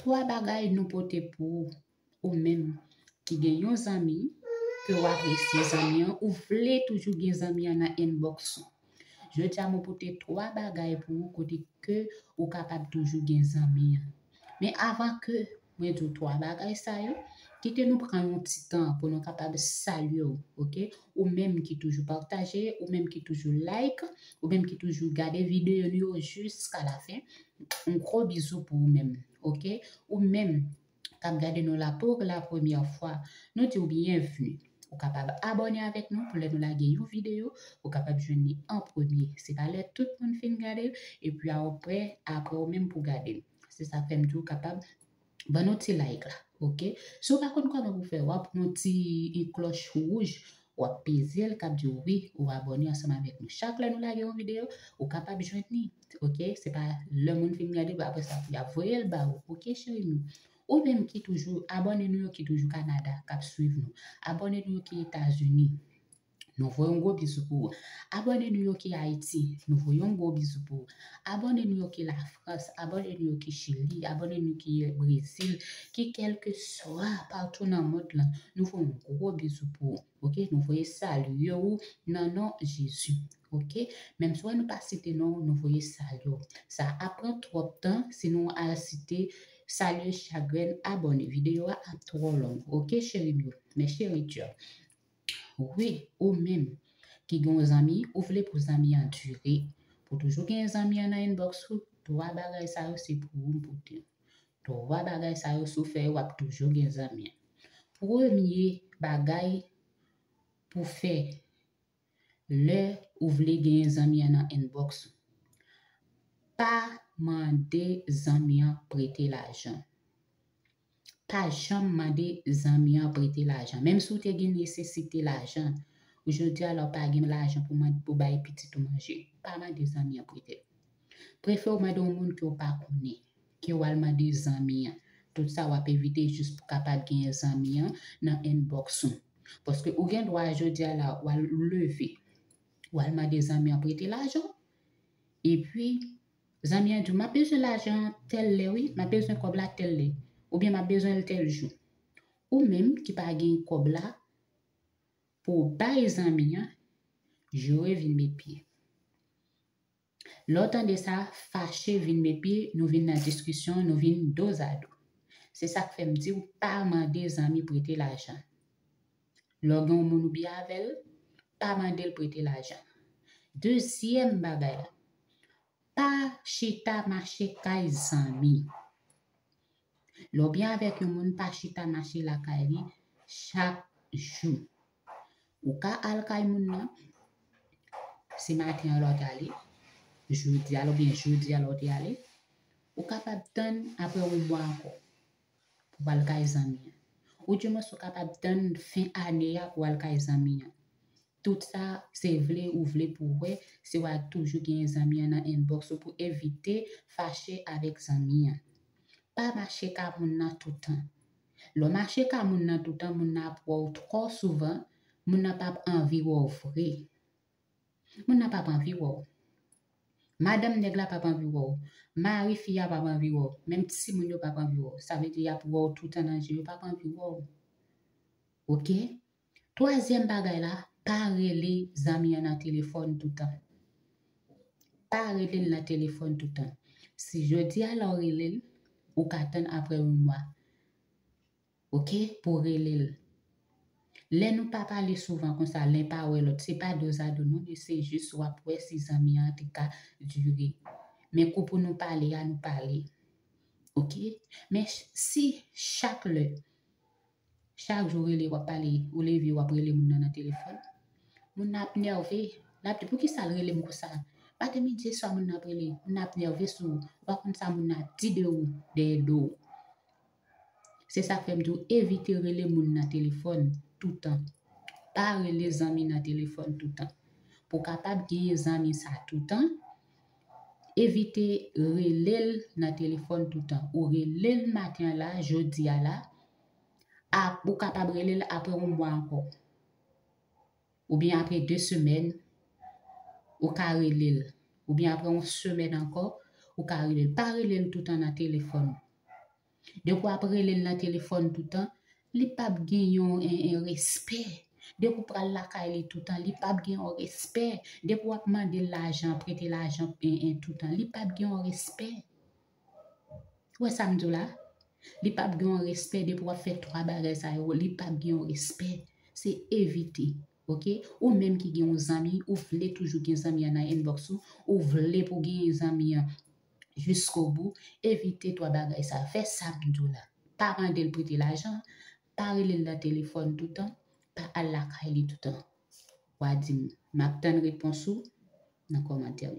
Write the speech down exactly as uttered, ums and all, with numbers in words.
Twa bagay nou pote pou ou, ou menm ki gen yon zanmi ke w apresye zanmi an, ou vle toujou gen zanmi an nan inbox ou. Jodi a mwen pote twa bagay pou ou kote ke ou kapab toujou gen zanmi an. Men avan ke mwen di w twa bagay sa yo, kite nou pran yon ti tan pou nou kapab salye w, oke? Ou menm ki toujou pataje, ou menm ki toujou like, ou menm ki toujou gade videyo nou yo jiska lafen, yon gwo bizou pou ou menm, oke? Ou menm k ap gade nou la pou la premyè fwa, nou di w byenvni. Ou kapab abòne avèk nou pou lè nou lage yon videyo, ou kapab jwenn li an premye. Se pa lè tout moun fin gade l, epi apre, apre ou menm pou gade l. Se sa k fè m di w kapab ban nou ti like la, oke? Si w pa konn kòman pou fè, w ap pran ti klòch wouj, w ap peze l, k ap di w wi, ou abòne ansanm avèk nou. Chak lè nou lage yon videyo, ou kapab jwenn li, oke? Se pa lè moun fin gade, apre sa, pou y ap voye l ba ou, oke, cheri m yo? Ou menm ki toujou, abòne nou yo ki toujou Kanada, k ap swiv nou. Abòne nou yo ki Etazini, nou voye yon gwo bizou pou ou. Abòne nou yo ki Ayiti, nou voye yon gwo bizou pou ou. Abòne nou yo ki Lafrans, abòne nou yo ki Chili, abòne nou ki Brezil, ki kèlkeswa patou nan mond lan, nou voye yon gwo bizou pou ou. Oke, nou voye salye ou nan non Jezi. Oke, menm si w wè nou pa site non, nou voye salye w. Sa ap pran twòp tan si nou al site salye chak grenn abòne. Videyo a ap twò long. Oke, cheri m yo, mes chéris cœurs. Wi, ou menm ki gen yon zanmi, ou vle pou zanmi an dire, pou toujou gen zanmi an nan inbox ou, twa bagay sa yo se pou ou m pote. Twa bagay sa yo si w fè yo, w ap toujou gen zanmi an. Premye bagay pou fè lè ou vle gen zanmi an nan inbox ou, pa mande zanmi an prete lajan. Pa janm mande zanmi an prete lajan. Menm si w te gen nesesite lajan, ou jodi a la w pa gen lajan pou mande, pou bay pitit ou manje, pa mande zanmi an prete. Prefere w mande yon moun ke w pa konnen, ke w al mande zanmi an. Tout sa w ap evite jis pou kapab gen zanmi an nan inbox ou. Paske ou gen dwa jodi a la, w al leve, w al mande zanmi an prete lajan, epi zanmi an di w, "M ap bezwen lajan tèl lè, wi, m ap bezwen kòb la tèl lè, oubyen m ap bezwen l tèl jou." Ou menm ki pa gen kòb la pou w bay zanmi an, jere vin met pye. Lè w tande sa, fache vin met pye, nou vin nan diskisyon, nou vin dozado. Se sa k fè m di w pa mande zanmi prete lajan. Lè w gen yon moun ou byen avè l, pa mande l prete lajan. Dezyèm bagay la, pa chita mache kay zanmi. Lè w byen avèk yon moun, pa chita mache lakay li chak jou. Ou ka al kay moun nan, se maten an lè w t ale, jodi a oubyen jodi a lè w te ale, ou kapab tann apre yon mwa ankò pou w al kay zanmi an. Oudimwens ou kapab tann fen ane a pou w al kay zanmi an. Tout sa, se vle ou vle pou w wè, se w al toujou genyen zanmi an nan inbox ou pou evite fache avèk zanmi an. Pa mache ka moun nan toutan. Lè w mache ka moun nan toutan, moun nan ap wè w twò souvan, moun nan p ap anvi wè w vre. Moun nan p ap anvi wè w. Madanm nèg la p ap anvi wè w. Mari fi a p ap anvi wè w. Menm timoun yo p ap anvi wè w. Sa vle di y ap wè w toutan nan je yo, p ap anvi wè w. Oke? Twazyèm bagay la, pa rele zanmi an nan telefòn toutan. Pa rele l nan telefòn toutan. Si jodi a la w rele l, ou ka tann apre yon mwa. Oke, pou w rele l. Lè nou pa pale souvan konsa, len pa wè lòt, se pa dozado non, men se jis w ap wè si zanmi an te ka dire. Men kou pou nou pale a, nou pale. Oke? Men ch-, si chak lè, chak jou rele, w ap pale, ou leve, w ap rele moun nan nan telefòn, moun nan ap nève, l ap di, "Poukisa l rele m konsa?" Maten, midi e swa, moun nan ap rele, moun nan ap nève sou ou, w pa konn sa moun nan ap di de ou, dèyè do w. Se sa k fè m di w evite rele moun nan telefòn toutan. Pa rele zanmi nan telefòn toutan. Pou w kapab genyen zanmi sa toutan, evite rele l nan telefòn toutan. Ou rele l maten an la, jodi a la, ap-, ou kapab rele l apre yon mwa ankò. Oubyen apre de semèn, ou ka rele l. Oubyen apre yon semèn ankò, ou ka rele l. Pa rele l toutan nan telefòn. Depi w ap rele l nan telefòn toutan, li p ap gen yon en, en respè. Depi w pral lakay li toutan, li p ap gen yon respè. Depi w ap mande l lajan, prete lajan en, en, toutan, li p ap gen yon respè. Ou wè sa m di w la? Li p ap gen yon respè depi w ap fè twa bagay sa yo, li p ap gen yon respè. Se evite, oke? Ou menm ki gen yon zanmi, ou vle toujou gen zanmi an nan inbox ou, ou vle pou gen zanmi an jiskobou, evite twa bagay sa yo. Fè sa m di w la. Pa mande l prete lajan, pa rele l nan telefòn toutan, pa al lakay li toutan. W a di m, m ap tann repons ou nan kòmantè yo.